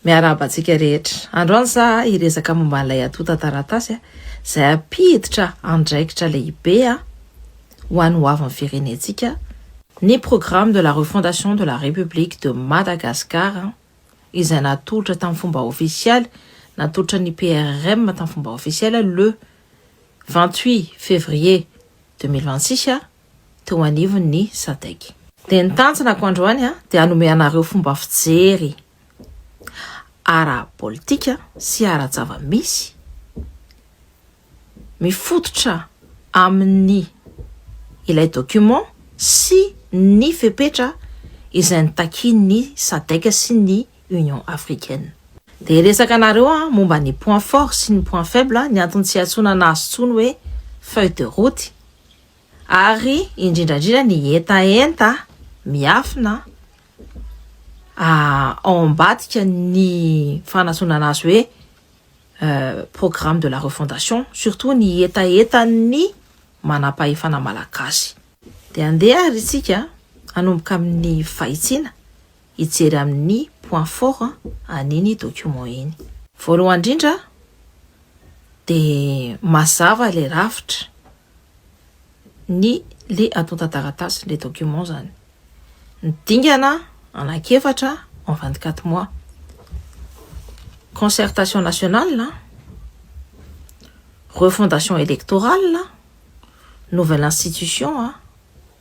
Miarahaba antsika rehetra. Androany za hiresaka momba an'ilay antontan-taratasy izay hampiditra andraikitra lehibe ho an'ny hoavin'ny firenentsika, ny Programme de la refondation de la République de Madagascar izay natolotra tamin'ny fomba ofisialy, natolotra ny PRRM tamin'ny fomba ofisialy le 28 février 2026 teo anivon'ny SADC. Dia ny tanjonako androany dia hanome anareo fomba fijery ara-politika sy ara-java-misy mifototra amin'ny ilay document sy ny fepetra izay nitakian'ny SADC sy ny Union africaine. Dia hiresaka anareo aho momba ny point fort sy ny point faible, ny antony tsy iantsoana anazy intsony hoe feuille de route, ary indrindra indrindra ny hetaheta miafina ao ambadika ny fanantsoana anazy hoe programme de la refondation, surtout ny hetahetan'ny manam-pahefana malagasy. Dia andeha ary isika hanomboka amin'ny fahitsiana hijery amin'ny point fort an'iny document iny. Voalohany indrindra dia mazava ilay rafitra ny le antontan-taratasy, le document zany. Ny dingana anankiefatra en 24 mois. Concertation nationale, refondation électorale, nouvelle institution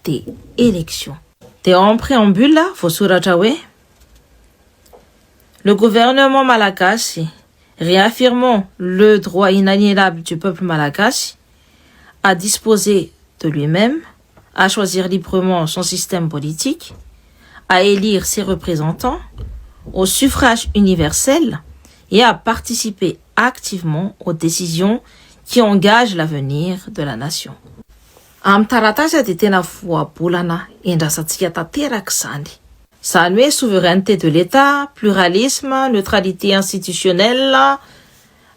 dia élection. Dia en préambule voasoratra hoe: Le gouvernement malagasy, réaffirmant le droit inaliénable du peuple malagasy à disposer de lui-même, à choisir librement son système politique, à élire ses représentants au suffrage universel et à participer activement aux décisions qui engagent l'avenir de la nation. Amin'ny taratasy dia tena voabolana endrasantsika tanteraka izany. Izany hoe souveraineté de l'État, pluralisme, neutralité institutionnelle,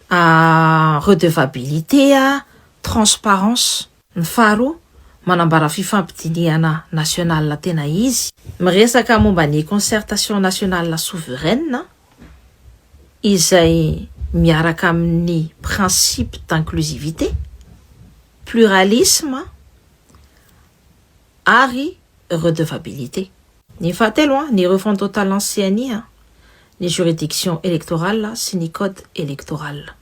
redevabilité, transparence. Ny faharoa, manambara fifampidinihana nationale tena izy. Miresaka momba ny concertation nationale souveraine izay miaraka amin'ny principe d'inclusivité, pluralisme ary redevabilité. Ny fahatelo, ny refonte totale en CENI, ny juridiction électorale sy ny code électoral.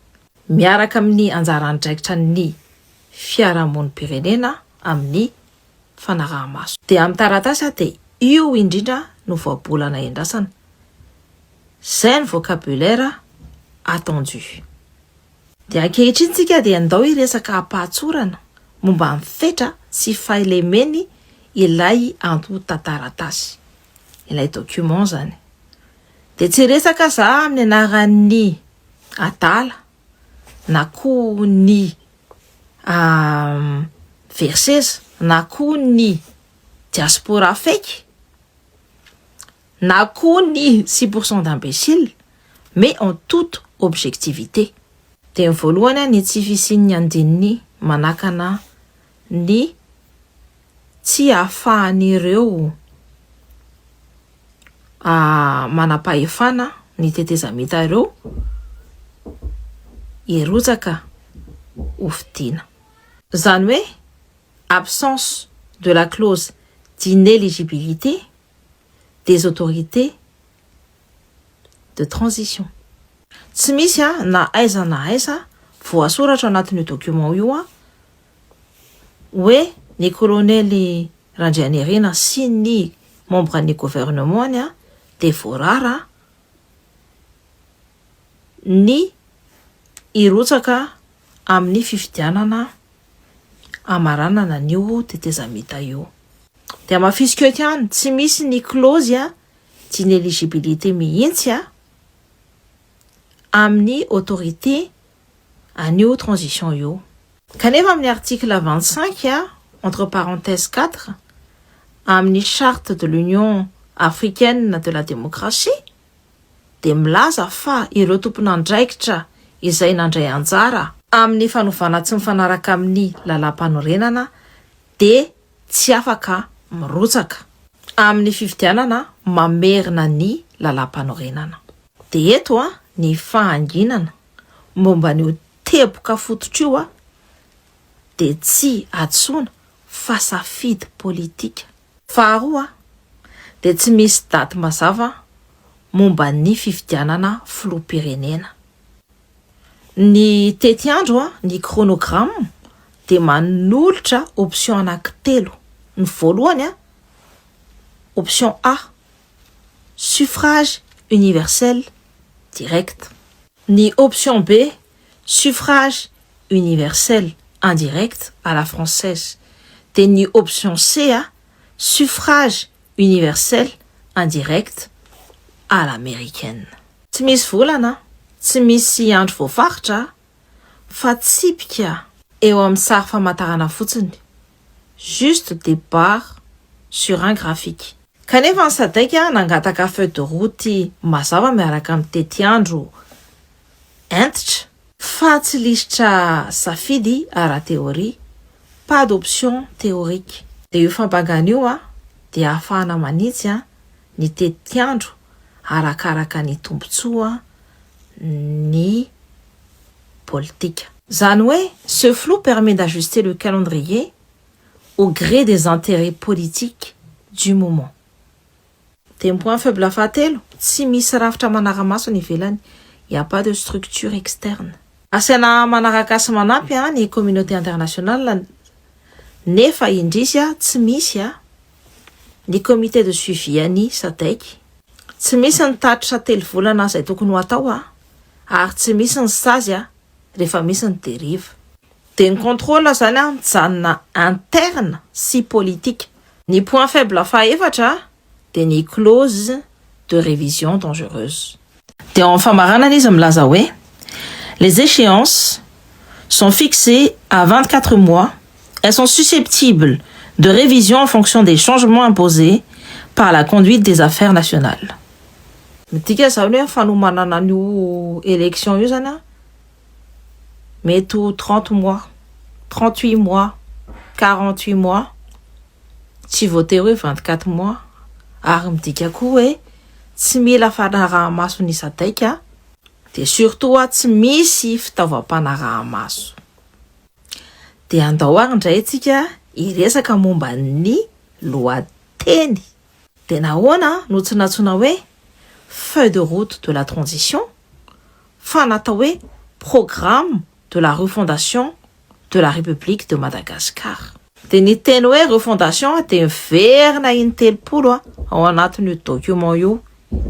Miaraka amin'ny anjara andraikitra ny fiarahamonim-pirenena amin'ny fanaraha-maso. Dia amin'ny taratasy dia io indrindra no voabolana endrasana. Izay ny vocabulaire attendu. Dia ankehitriny tsika dia andao hiresaka ampahatsorana momba ny fetra sy fahalemeny ilay antontan-taratasy, ilay document zany. Dia tsy resaka za amin'ny anaran'ny adala na koa ny verseza na koa ny diaspora fake na koa ny 6% d'imbécile, mais en toute objectivité. Dia ny voalohany, ny tsy fisian'ny andininy manakana ny tsy ahafahan'ireo manam-pahefana ny tetezamita ireo hirotsaka hofidiana. Izany hoe absence de la clause d'inéligibilité des autorités de transition. Tsy misy na aiza na aiza voasoratra anatin'io document io hoe ny kolonely Randrianirina sy ny membre ny gouvernement any dia voarara ny hirotsaka amin'ny fifidianana amaranana an'io tetezamita io. Dia hamafisiko eto ihany, tsy misy ny clause d'inéligibilité mihitsy amin'ny autorité an'io transition io. Kanefa amin'ny article 25 entre parenthèse 4 amin'ny charte de l'Union africaine de la démocratie dia milaza fa ireo tompon'andraikitra izay nandray anjara amin'ny fanovana tsy mifanaraka amin'ny lalàm-panorenana dia tsy afaka mirotsaka amin'ny fifidianana mamerina ny lalàm-panorenana. De eto ny fahanginana momba an'io teboka fototra io de tsy atsoina fa safidy politika. Faharoa, de tsy misy daty mazava momba ny fifidianana filoham-pirenena. Ny tetiandro, ny chronogramme, de manolotra option anankitelo. Ny voalohany, option A, suffrage universel direct. Ny option B, suffrage universel indirect à la française. De ny option C, suffrage universel indirect à l'américaine. Tsy misy volana, tsy misy andro voafaritra, fa tsipika eo amin'ny sary famantarana fotsiny. Juste des barres sur un graphique. Kanefa ny SADC nangataka feuille de route mazava miaraka amin'ny tetiandro hentitra, fa tsy lisitra safidy ara-teoria, pas d'option théorique. De io fampangana io dia ahafahana manitsy ny tetiandro arakaraka ny tombontsoa ny politika. Zany hoe ce flou permet d'ajuster le calendrier au gré des intérêts politiques du moment. De ny point faible fahatelo, tsy misy rafitra manara-maso ny ivelany, il y a pas de structure externe. Asaina manaraka sy manampy ny communauté internationale, nefa indrisy tsy misy ny comité de suivi any SADC. Tsy misy ny tatitra 3 volana izay tokony ho atao ary tsy misy ny sazy rehefa misy ny dérive. De ny contrôle zany mijanona interne sy politique. Ny point faible fahaefatra de ny clause de révision dangereuse. De ao amin'ny famaranana izy milaza hoe les échéances sont fixées à 24 mois. Elles sont susceptibles de révision en fonction des changements imposés par la conduite des affaires nationales. Midika zany hoe fanomanana an'io élection io zany mety ho 30 mois, 38 mois, 48 mois, tsy voatery hoe 24 mois. Ary midika koa hoe tsy mila fanaraha-maso ny SADC, de surtout tsy misy fitaovam-panaraha-maso. De andao ary indray tsika hiresaka momba ny lohateny. De nahoana no tsy nantsoina hoe feuille de route de la transition fa natao hoe programme de la refondation de la République de Madagascar? De ny teny hoe refondation de miverina in-telopolo ao anatin'io document io,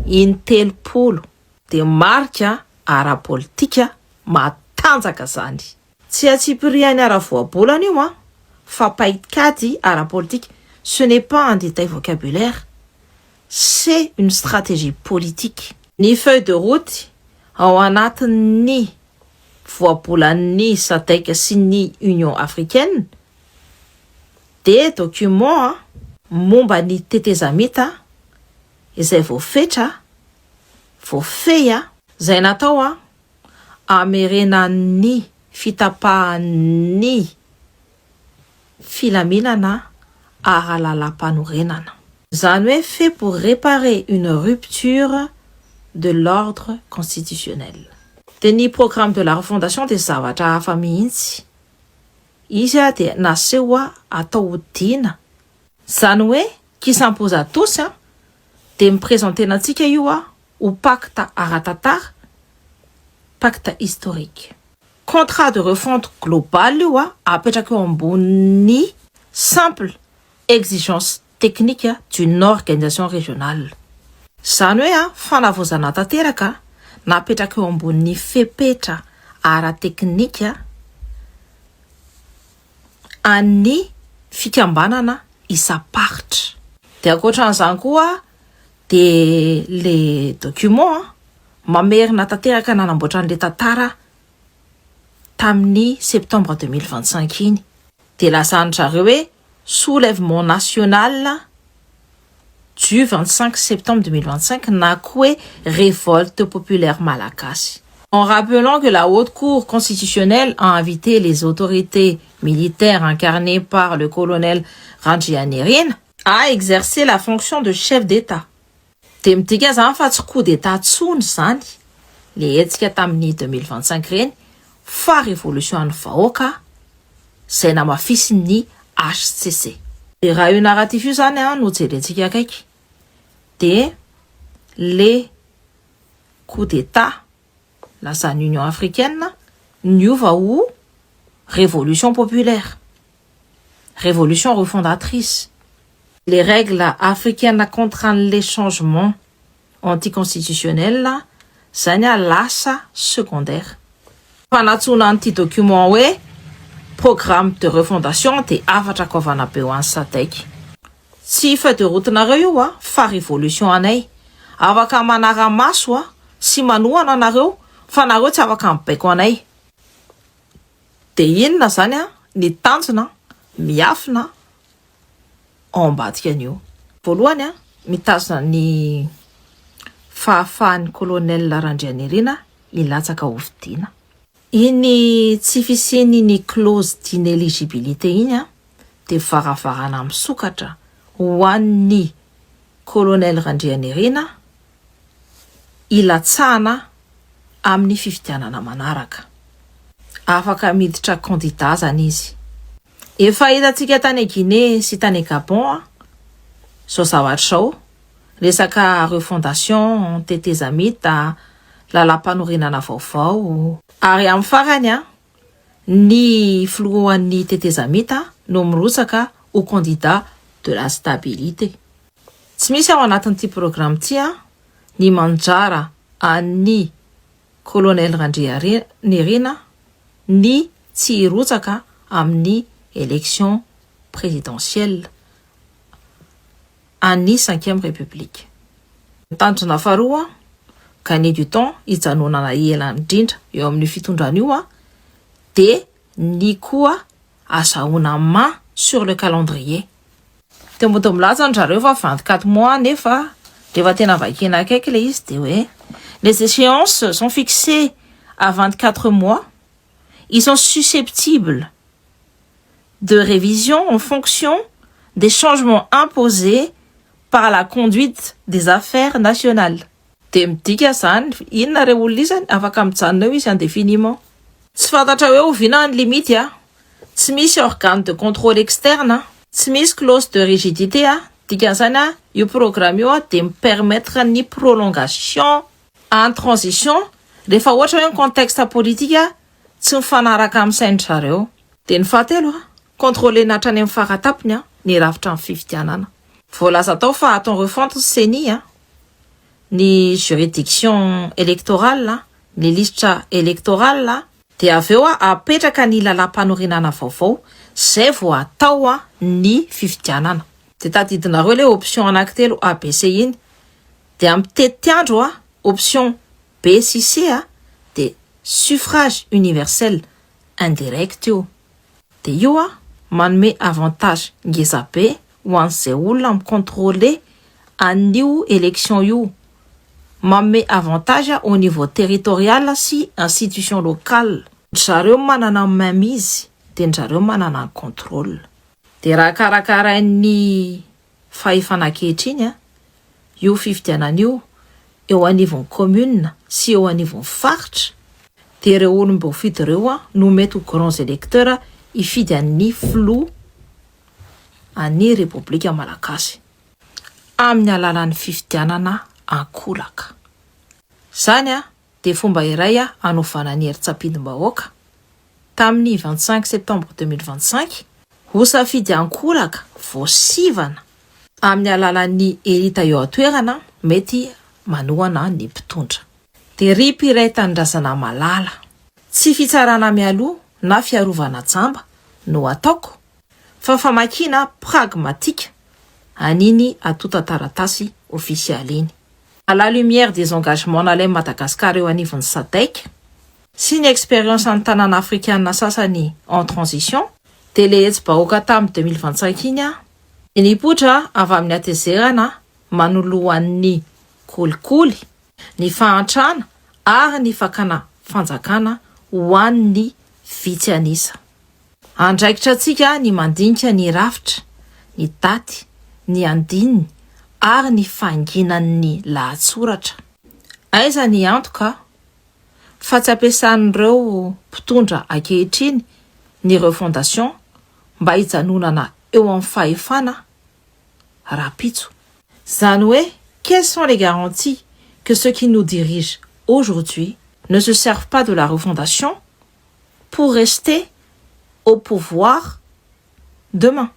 in-telopolo, de marika ara-politika matanjaka zany. Tsy antsipiriany ara-voabolana io fa paikady ara-politika. Ce n'est pas un détail vocabulaire, c'est une stratégie politique. Ny feuille de route ao anatin'ny voabolan'ny SADC sy ny Union africaine de document momba ny tetezamita izay voafetra voafehy zay natao amerenany fitapahan'ny filaminana ara-lalam-panorenana. Zany hoe fait pour réparer une rupture de l'ordre constitutionnel. De ny programme de la refondation de zavatra hafa mihitsy izy de naseho atao hodina, zany hoe qui s'impose à tous, de miprésentena antsika io ho pacte ara-tantara, pacte historique, contrat de refonte global io apetraka eo ambony simple exigence technique d'une organisation régionale. Zany hoe fanavaozana tanteraka napetraka eo ambonin'ny fepetra ara-teknika an'ny fikambanana isam-paritra. De ankoatran'izany koa de le document mamerina tanteraka nanamboatra an'le tantara tamin'ny septembre 2025 iny, de lazany zareo hoe soulèvement national du 25 septembre 2025 na koa hoe révolte populaire malagasy. En rappelant que la Haute Cour constitutionnelle a invité les autorités militaires incarnées par le colonel Randrianirina à exercer la fonction de chef d'État. De midika zany fa tsy coup d'état tsony zany. le hetsika tamin'ny 2025 reny, fa révolution an'ny vahoaka zay namafisin'ny HCC. De raha io narratif io zany a no jerentsika akaiky, de le coup d'état lazany Union africaine niova ho révolution populaire, révolution refondatrice. Les règles africaines contre les changements anticonstitutionnels zany a lasa secondaire. Fanatsona an'ity document hoe programme de refondation de afatra koavana be ho an'ny SADC. Tsy feuille de route nareo io a, fa révolution anay. Afaka manara-maso a sy manohana anareo, fa nareo tsy afaka mibaiko anay. De inona zany a ny tanjona miafina ao ambadika an'io? Voalohany a, mitazona ny fahafahan'ny colonel Randrianirina hilatsaka hofidiana. Iny tsy fisiany ny clause d'inéligibilité iny a de varavarana misokatra ho an'ny colonel Randrianirina ilatsahana amin'ny fifidianana manaraka. Afaka miditra candidat zany izy. Efa hitantsika tany Guinée sy tany Gabon a zao zavatra zao, resaka refondation, tetezamita, lalam-panorenana vaovao. Ary amin'ny farany a, ny filohan'ny tetezamita no mirotsaka ho candidat de la stabilité. Tsy misy ao anatin'ity programme ity a ny manjara an'ny colonel Randrianirina ny tsy hirotsaka amin'ny élection présidentielle an'ny cinquième république. Tanjona faharoa, gagner du temps, hijanonana ela indrindra eo amin'ny fitondrana io a, de ny koa azahoana main sur le calendrier. De mody milaza ny zareo fa 24 mois, nefa rehefa tena vakena akaiky le izy de hoe les échéances sont fixées à 24 mois, ils sont susceptibles de révision en fonction des changements imposés par la conduite des affaires nationales. De midika zany inona re olona izany? Afaka mijanona eo izy indéfiniment, tsy fantatra hoe oviana ny limite a. Tsy misy organe de contrôle externe, tsy misy clause de rigidité a. Dikan'izany a, io programme io a de mipermettre ny prolongation en transition rehefa ohatra hoe ny contexte politique tsy mifanaraka amin'ny saindry zareo. De ny fahatelo a, contrôlena hatrany amin'ny faratapony a ny rafitra amin'ny fifidianana. Voalaza atao fa atao refonte CENI a, ny juridiction électorale, ny liste électorale, de avy eo a apetraka ny lalam-panorenana vaovao zay vo atao a ny fifidianana. De tadidinareo le option anankitelo ABC iny, de amin'ny tetiandro a, option B sy C a de suffrage universel indirect io. De io a manome avantage ngeza be ho an'izay olona micontrôler an'io élection io, manome avantage au niveau territorial sy institution locale. Zareo manana mainmise, de ny zareo manana ny contrôle. De raha karakarain'ny fahefana ankehitriny a io fifidianana io eo anivon'ny commune sy eo anivon'ny faritra, de ireo olom-boafidy ireo a no mety ho grands électeurs hifidy an'ny filoha an'ny Repoblika Malagasy amin'ny alalan'ny fifidianana ankolaka. Zany a de fomba iray a anovana ny herin-tsapidim-bahoaka tamin'ny 25 septembre 2025 ho safidy ankolaka voasivana amin'ny alalan'ny elita eo an-toerana mety manohana ny mpitondra. De ry mpiray tanindrazana malala, tsy fitsarana mialoha na fiarovana jamba no ataoko, fa famakiana pragmatika an'iny antontan-taratasy ofisialy iny. À la lumière des engagements nalain'i Madagasikara eo anivon'ny SADC sy ny expérience ny tanàna afrikanina sasany en transition, de le hetsi-bahoaka tamin'ny 2025 iny a nipoitra avy amin'ny hatezerana manoloan'ny kolikoly, ny fahantrana ary ny fakana fanjakana ho an'ny vitsy anisa. Andraikitra antsika ny mandinika ny rafitra, ny daty, ny andininy ary ny fanginan'ny lahatsoratra. Aiza ny antoka? fa tsy ampiasan'ireo mpitondra ankehitriny ny refondation mba hijanonana eo amin'ny fahefana rahampitso. Izany hoe quelles sont les garanties que ceux qui nous dirigent aujourd'hui ne se servent pas de la refondation pour rester au pouvoir demain?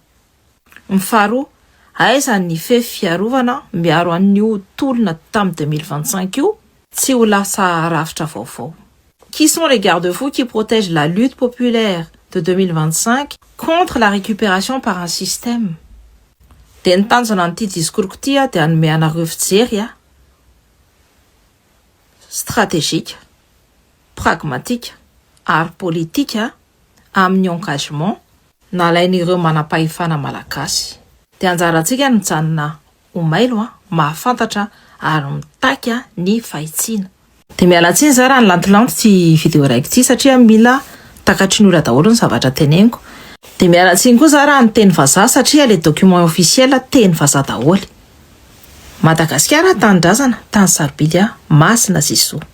Ny faharoa, aiza ny fefy fiarovana miaro an'io tolona tamin'ny 2025 io tsy ho lasa rafitra vaovao? Qui sont les garde-fous qui protègent la lutte populaire de 2025 contre la récupération par un système? Dia ny tanjona an'ity discours-ko ity dia hanome anareo fijery stratégique, pragmatique ary politika amin'ny engagement nalain'ireo manam-pahefana malagasy. Dia anjarantsika ny mijanona ho mailo, mahafantatra ary mitaky ny fahitsiana. Dia miala tsiny za raha nilantolanto ity vidéo raiky ity satria mila takatry ny olona daholo ny zavatra teneniko. Dia miala tsiny koa za raha niteny vazaha satria le document officiel teny vazaha daholo. Madagasikara tanindrazana, tany sarobidy, masina sy soa.